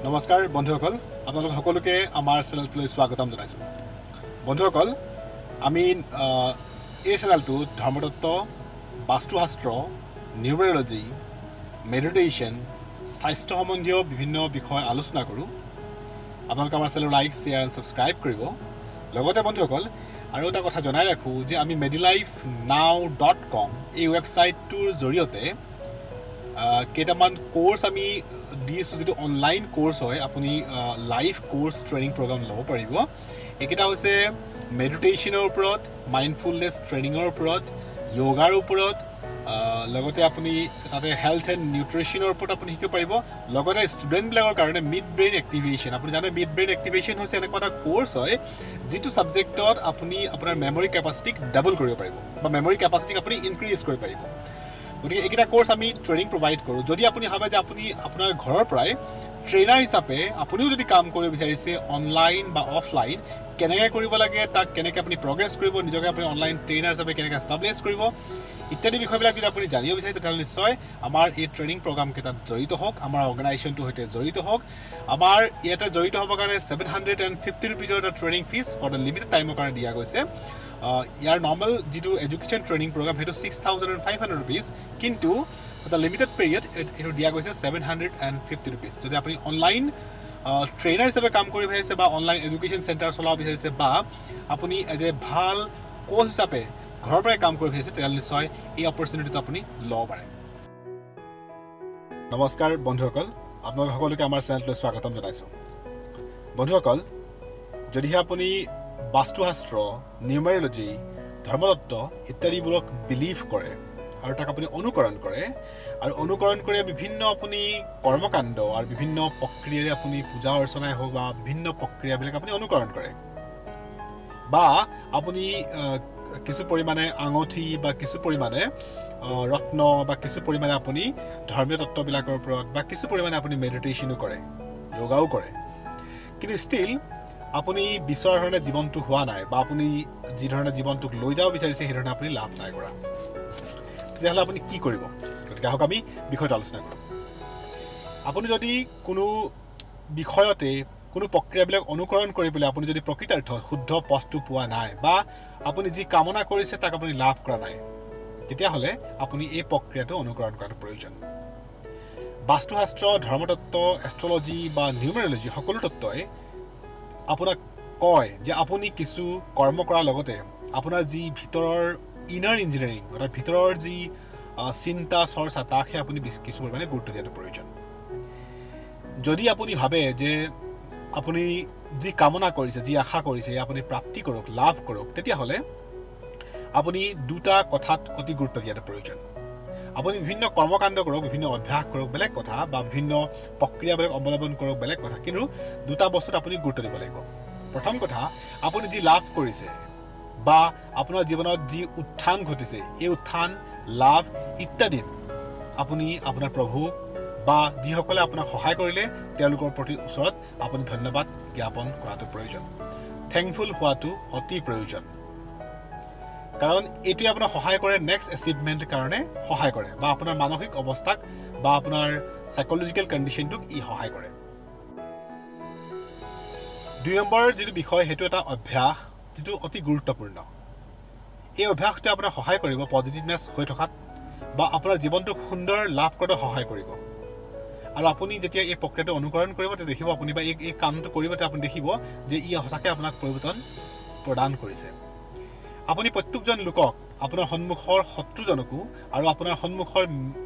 নমস্কাৰ বন্ধুসকল, আপোনালোক সকলোকে আমাৰ চেনেলটোলৈ স্বাগতম জনাইছোঁ। বন্ধুসকল, আমি এই চেনেলটোত ধৰ্মতত্ত্ব, বাস্তুশাস্ত্ৰ, নিউমেৰলজি, মেডিটেশ্যন, স্বাস্থ্য সম্বন্ধীয় বিভিন্ন বিষয় আলোচনা কৰোঁ। আপোনালোকে আমাৰ channel like, share and subscribe কৰিব। লগতে বন্ধুসকল, আৰু এটা কথা জনাই ৰাখোঁ যে আমি medilifenow.com এই ৱেবছাইটটোৰ জৰিয়তে কেইটামান ক'ৰ্চ আমি দিছোঁ, যিটো অনলাইন ক'ৰ্চ হয়। আপুনি লাইভ ক'ৰ্চ ট্ৰেইনিং প্ৰগ্ৰাম ল'ব পাৰিব। এইকেইটা হৈছে মেডিটেশ্যনৰ ওপৰত, মাইণ্ডফুলনেছ ট্ৰেইনিঙৰ ওপৰত, য়োগাৰ ওপৰত, লগতে আপুনি তাতে হেল্থ এণ্ড নিউট্ৰিশ্যনৰ ওপৰত আপুনি শিকিব পাৰিব। লগতে ষ্টুডেণ্টবিলাকৰ কাৰণে মিড ব্ৰেইন এক্টিভেশ্যন, আপুনি জানে, মিড ব্ৰেইন এক্টিভেশ্যন হৈছে এনেকুৱা এটা ক'ৰ্চ হয় যিটো ছাবজেক্টত আপুনি আপোনাৰ মেমৰি কেপাচিটিক ডাবল কৰিব পাৰিব বা মেমৰি কেপাচিটিক আপুনি ইনক্ৰিজ কৰিব পাৰিব। গতিকে এইকেইটা ক'ৰ্চ আমি ট্ৰেইনিং প্ৰভাইড কৰোঁ। যদি আপুনি ভাবে যে আপুনি আপোনাৰ ঘৰৰ পৰাই ট্ৰেইনাৰ হিচাপে আপুনিও যদি কাম কৰিব বিচাৰিছে, অনলাইন বা অফলাইন কেনেকৈ কৰিব লাগে, তাক কেনেকৈ আপুনি প্ৰগ্ৰেছ কৰিব, নিজকে আপুনি অনলাইন ট্ৰেইনাৰ হিচাপে কেনেকৈ এষ্টাব্লিছ কৰিব ইত্যাদি বিষয়বিলাক যদি আপুনি জানিব বিচাৰে, তেতিয়াহ'লে নিশ্চয় আমাৰ এই ট্ৰেইনিং প্ৰগ্ৰামকেইটাত জড়িত হওক, আমাৰ অৰ্গেনাইজেশ্যনটোৰ সৈতে জড়িত হওক। আমাৰ ইয়াতে জড়িত হ'বৰ কাৰণে 750 ৰুপিজৰ এটা training fees for the limited টাইমৰ কাৰণে দিয়া গৈছে। ইয়াৰ নৰ্মেল যিটো এডুকেশ্যন ট্ৰেইনিং প্ৰগ্ৰাম, সেইটো ₹6500, কিন্তু এটা লিমিটেড পিৰিয়ড এইটো দিয়া গৈছে 750 ৰুপিজ। যদি আপুনি অনলাইন ট্ৰেইনাৰ হিচাপে কাম কৰিব বিচাৰিছে বা অনলাইন এডুকেশ্যন চেণ্টাৰ চলাব বিচাৰিছে বা আপুনি এজ এ ভাল কোচ হিচাপে ঘৰৰ পৰাই কাম কৰিব বিচাৰিছে, তেতিয়াহ'লে নিশ্চয় এই অপৰচুনিটিটো আপুনি ল'ব পাৰে। নমস্কাৰ বন্ধুসকল, আপোনালোক সকলোকে আমাৰ চেনেলটোলৈ স্বাগতম জনাইছোঁ। বন্ধুসকল, যদিহে আপুনি বাস্তুশাস্ত্ৰ, নিউমেৰলজি, ধৰ্মতত্ত্ব ইত্যাদিবোৰক বিলিভ কৰে আৰু তাক আপুনি অনুকৰণ কৰে আৰু অনুকৰণ কৰি বিভিন্ন আপুনি কৰ্মকাণ্ড আৰু বিভিন্ন প্ৰক্ৰিয়াৰে আপুনি পূজা অৰ্চনাই হওক বা বিভিন্ন প্ৰক্ৰিয়াবিলাক আপুনি অনুকৰণ কৰে বা আপুনি কিছু পৰিমাণে আঙুঠি বা কিছু পৰিমাণে ৰত্ন বা কিছু পৰিমাণে আপুনি ধৰ্মীয় তত্ত্ববিলাকৰ ওপৰত বা কিছু পৰিমাণে আপুনি মেডিটেশ্যনো কৰে, য়োগাও কৰে, কিন্তু ষ্টিল আপুনি বিচৰা ধৰণে জীৱনটো হোৱা নাই বা আপুনি যি ধৰণে জীৱনটোক লৈ যাব বিচাৰিছে সেইধৰণে আপুনি লাভ নাই কৰা, তেতিয়াহ'লে আপুনি কি কৰিব? গতিকে আহক, আমি বিষয়টো আলোচনা কৰোঁ। আপুনি যদি কোনো বিষয়তে কোনো প্ৰক্ৰিয়াবিলাক অনুকৰণ কৰি পেলাই আপুনি যদি প্ৰকৃতাৰ্থত শুদ্ধ পথটো পোৱা নাই বা আপুনি যি কামনা কৰিছে তাক আপুনি লাভ কৰা নাই, তেতিয়াহ'লে আপুনি এই প্ৰক্ৰিয়াটো অনুকৰণ কৰাটো প্ৰয়োজন। বাস্তুশাস্ত্ৰ, ধৰ্মতত্ত্ব, এষ্ট্ৰলজি বা নিউমেৰলজি সকলো তত্ত্বই আপোনাক কয় যে আপুনি কিছু কৰ্ম কৰাৰ লগতে আপোনাৰ যি ভিতৰৰ ইনাৰ ইঞ্জিনিয়াৰিং, অৰ্থাৎ ভিতৰৰ যি চিন্তা চৰ্চা, তাকহে আপুনি কিছু পৰিমাণে গুৰুত্ব দিয়াটো প্ৰয়োজন। যদি আপুনি ভাবে যে আপুনি যি কামনা কৰিছে, যি আশা কৰিছে, আপুনি প্ৰাপ্তি কৰক, লাভ কৰক, তেতিয়াহ'লে আপুনি দুটা কথাত অতি গুৰুত্ব দিয়াটো প্ৰয়োজন। আপুনি বিভিন্ন কৰ্মকাণ্ড কৰক, বিভিন্ন অভ্যাস কৰক, বেলেগ কথা, বা বিভিন্ন প্ৰক্ৰিয়াবিলাক অৱলম্বন কৰক, বেলেগ কথা, কিন্তু দুটা বস্তুত আপুনি গুৰুত্ব দিব লাগিব। প্ৰথম কথা, আপুনি যি লাভ কৰিছে বা আপোনাৰ জীৱনত যি উত্থান ঘটিছে, এই উত্থান, লাভ ইত্যাদিত আপুনি আপোনাৰ প্ৰভু বা যিসকলে আপোনাক সহায় কৰিলে তেওঁলোকৰ প্ৰতি ওচৰত আপুনি ধন্যবাদ জ্ঞাপন কৰাটো প্ৰয়োজন। থেংকফুল হোৱাটো অতি প্ৰয়োজন, কাৰণ এইটোৱে আপোনাক সহায় কৰে, নেক্সট এচিভমেণ্ট কাৰণে সহায় কৰে বা আপোনাৰ মানসিক অৱস্থাক বা আপোনাৰ চাইকলজিকেল কণ্ডিশ্যনটোক ই সহায় কৰে। দুই নম্বৰ যিটো বিষয়, সেইটো এটা অভ্যাস যিটো অতি গুৰুত্বপূৰ্ণ। এই অভ্যাসটোৱে আপোনাক সহায় কৰিব পজিটিভনেছ হৈ থকাত বা আপোনাৰ জীৱনটোক সুন্দৰ লাভ কৰাত সহায় কৰিব। আৰু আপুনি যেতিয়া এই প্ৰক্ৰিয়াটো অনুকৰণ কৰিব, তেতিয়া দেখিব আপুনি বা এই কামটো কৰিব, তেতিয়া আপুনি দেখিব যে ই সঁচাকৈ আপোনাক পৰিৱৰ্তন প্ৰদান কৰিছে। আপুনি প্ৰত্যেকজন লোকক, আপোনাৰ সন্মুখৰ শত্ৰুজনকো আৰু আপোনাৰ সন্মুখৰ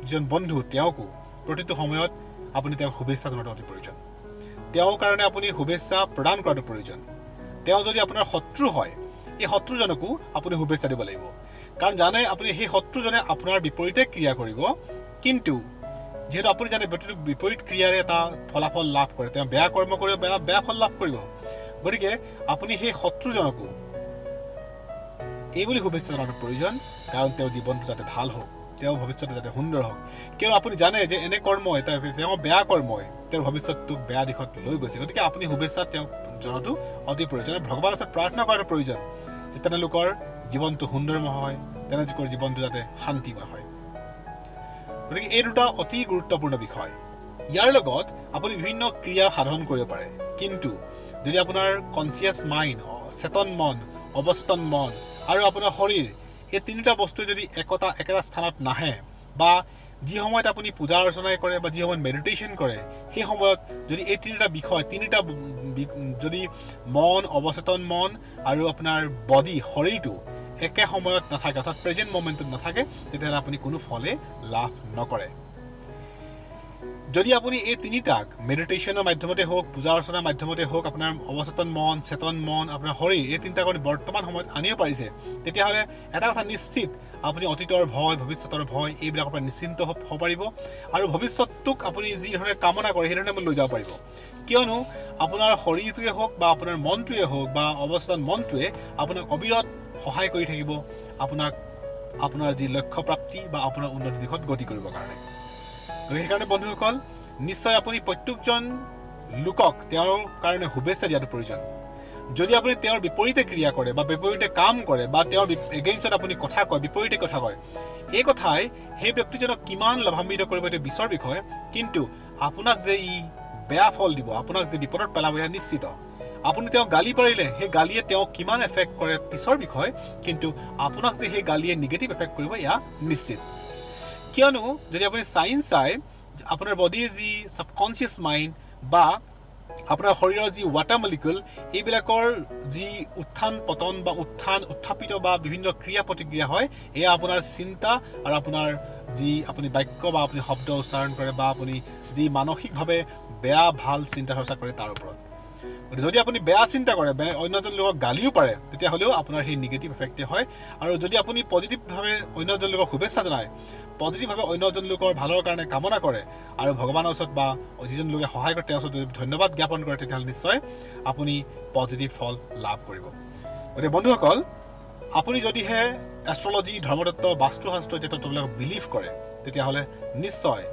যিজন বন্ধু তেওঁকো প্ৰতিটো সময়ত আপুনি তেওঁক শুভেচ্ছা জনোৱাটো অতি প্ৰয়োজন। তেওঁৰ কাৰণে আপুনি শুভেচ্ছা প্ৰদান কৰাটো প্ৰয়োজন। তেওঁ যদি আপোনাৰ শত্ৰু হয়, এই শত্ৰুজনকো আপুনি শুভেচ্ছা দিব লাগিব। কাৰণ জানে আপুনি, সেই শত্ৰুজনে আপোনাৰ বিপৰীতে ক্ৰিয়া কৰিব, কিন্তু যিহেতু আপুনি জানে প্ৰতিটো বিপৰীত ক্ৰিয়াৰে এটা ফলাফল লাভ কৰে, তেওঁ বেয়া কৰ্ম কৰিব, বেয়া বেয়া ফল লাভ কৰিব। গতিকে আপুনি সেই শত্ৰুজনকো এই বুলি শুভেচ্ছা জনাটো প্ৰয়োজন, কাৰণ তেওঁৰ জীৱনটো যাতে ভাল হওক, তেওঁৰ ভৱিষ্যতটো যাতে সুন্দৰ হওক। কিয়নো আপুনি জানে যে এনে কৰ্মই, তেওঁৰ বেয়া কৰ্মই তেওঁৰ ভৱিষ্যতটোক বেয়া দিশত লৈ গৈছে। গতিকে আপুনি শুভেচ্ছা তেওঁক জনাটো অতি প্ৰয়োজন আৰু ভগৱানৰ ওচৰত প্ৰাৰ্থনা কৰাটো প্ৰয়োজন যে তেওঁলোকৰ জীৱনটো সুন্দৰময় হয়, তেওঁলোকৰ জীৱনটো যাতে শান্তিময় হয়। গতিকে এই দুটা অতি গুৰুত্বপূৰ্ণ বিষয়। ইয়াৰ লগত আপুনি বিভিন্ন ক্ৰিয়া সাধন কৰিব পাৰে, কিন্তু যদি আপোনাৰ কনচিয়াছ মাইণ্ড, চেতন মন, অৱচেতন মন আৰু আপোনাৰ শৰীৰ, এই তিনিটা বস্তুৱে যদি একেটা স্থানত নাহে বা যি সময়ত আপুনি পূজা অৰ্চনা কৰে বা যি সময়ত মেডিটেশ্যন কৰে, সেই সময়ত যদি এই তিনিটা বিষয়, তিনিটা যদি মন, অৱচেতন মন আৰু আপোনাৰ বডি, শৰীৰটো একে সময়ত নাথাকে, অৰ্থাৎ প্ৰেজেণ্ট মমেণ্টত নাথাকে, তেতিয়াহ'লে আপুনি কোনো ফলে লাভ নকৰে। যদি আপুনি এই তিনিটাক মেডিটেশ্যনৰ মাধ্যমতে হওক, পূজা অৰ্চনাৰ মাধ্যমতে হওক, আপোনাৰ অৱচেতন মন, চেতন মন, আপোনাৰ শৰীৰ, এই তিনিটাক আপুনি বৰ্তমান সময়ত আনিব পাৰিছে, তেতিয়াহ'লে এটা কথা নিশ্চিত, আপুনি অতীতৰ ভয়, ভৱিষ্যতৰ ভয়, এইবিলাকৰ পৰা নিশ্চিন্ত হ'ব পাৰিব আৰু ভৱিষ্যতটোক আপুনি যি ধৰণে কামনা কৰে, সেইধৰণে আপুনি লৈ যাব পাৰিব। কিয়নো আপোনাৰ শৰীৰটোৱে হওক বা আপোনাৰ মনটোৱে হওক বা অৱচেতন মনটোৱে আপোনাক অবিৰত সহায় কৰি থাকিব আপোনাক আপোনাৰ যি লক্ষ্যপ্ৰাপ্তি বা আপোনাৰ উন্নতিৰ দিশত গতি কৰিবৰ কাৰণে। গতিকে সেইকাৰণে বন্ধুসকল, নিশ্চয় আপুনি প্ৰত্যেকজন লোকক তেওঁৰ কাৰণে শুভেচ্ছা দিয়াটো প্ৰয়োজন। যদি আপুনি তেওঁৰ বিপৰীতে ক্ৰিয়া কৰে বা বিপৰীতে কাম কৰে বা তেওঁৰ এগেইনষ্টত আপুনি কথা কয়, বিপৰীতে কথা কয়, এই কথাই সেই ব্যক্তিজনক কিমান লাভান্বিত কৰিব এইটো পিছৰ বিষয়, কিন্তু আপোনাক যে ই বেয়া ফল দিব, আপোনাক যে বিপদত পেলাব, এয়া নিশ্চিত। আপুনি তেওঁক গালি পাৰিলে সেই গালিয়ে তেওঁক কিমান এফেক্ট কৰে পিছৰ বিষয়, কিন্তু আপোনাক যে সেই গালিয়ে নিগেটিভ এফেক্ট কৰিব, এয়া নিশ্চিত। কিয়নো যদি আপুনি চাইন্স চায়, আপোনাৰ বডিৰ যি ছাবকনচিয়াছ মাইণ্ড বা আপোনাৰ শৰীৰৰ যি ৱাটাৰ মলিকুল, এইবিলাকৰ যি উত্থান পতন বা উত্থান উত্থাপিত বা বিভিন্ন ক্ৰিয়া প্ৰতিক্ৰিয়া হয়, এয়া আপোনাৰ চিন্তা আৰু আপোনাৰ যি আপুনি বাক্য বা আপুনি শব্দ উচ্চাৰণ কৰে বা আপুনি যি মানসিকভাৱে বেয়া ভাল চিন্তা চৰ্চা কৰে তাৰ ওপৰত। গতিকে যদি আপুনি বেয়া চিন্তা কৰে, বেয়া অন্য এজন লোকক গালিও পাৰে, তেতিয়াহ'লেও আপোনাৰ সেই নিগেটিভ এফেক্টে হয়। আৰু যদি আপুনি পজিটিভভাৱে অন্য এজন লোকক শুভেচ্ছা জনায়, পজিটিভভাৱে অন্য এজন লোকৰ ভালৰ কাৰণে কামনা কৰে আৰু ভগৱানৰ ওচৰত বা যিজন লোকে সহায় কৰে তেওঁৰ ওচৰত যদি ধন্যবাদ জ্ঞাপন কৰে, তেতিয়াহ'লে নিশ্চয় আপুনি পজিটিভ ফল লাভ কৰিব। গতিকে বন্ধুসকল, আপুনি যদিহে এষ্ট্ৰলজি, ধৰ্মতত্ত্ব, বাস্তুশাস্ত্ৰ ইত্যাদি তত্ত্ববিলাক বিলিভ কৰে, তেতিয়াহ'লে নিশ্চয়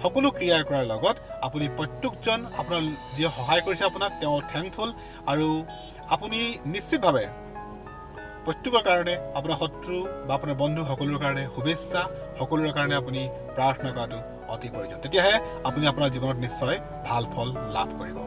সকলো ক্ৰিয়া কৰাৰ লগত আপুনি প্ৰত্যেকজন আপোনাৰ যিয়ে সহায় কৰিছে আপোনাক, তেওঁ থেংকফুল আৰু আপুনি নিশ্চিতভাৱে প্ৰত্যেকৰ কাৰণে, আপোনাৰ শত্ৰু বা আপোনাৰ বন্ধু সকলোৰে কাৰণে শুভেচ্ছা, সকলোৰে কাৰণে আপুনি প্ৰাৰ্থনা কৰাটো অতি প্ৰয়োজন। তেতিয়াহে আপুনি আপোনাৰ জীৱনত নিশ্চয় ভাল ফল লাভ কৰিব।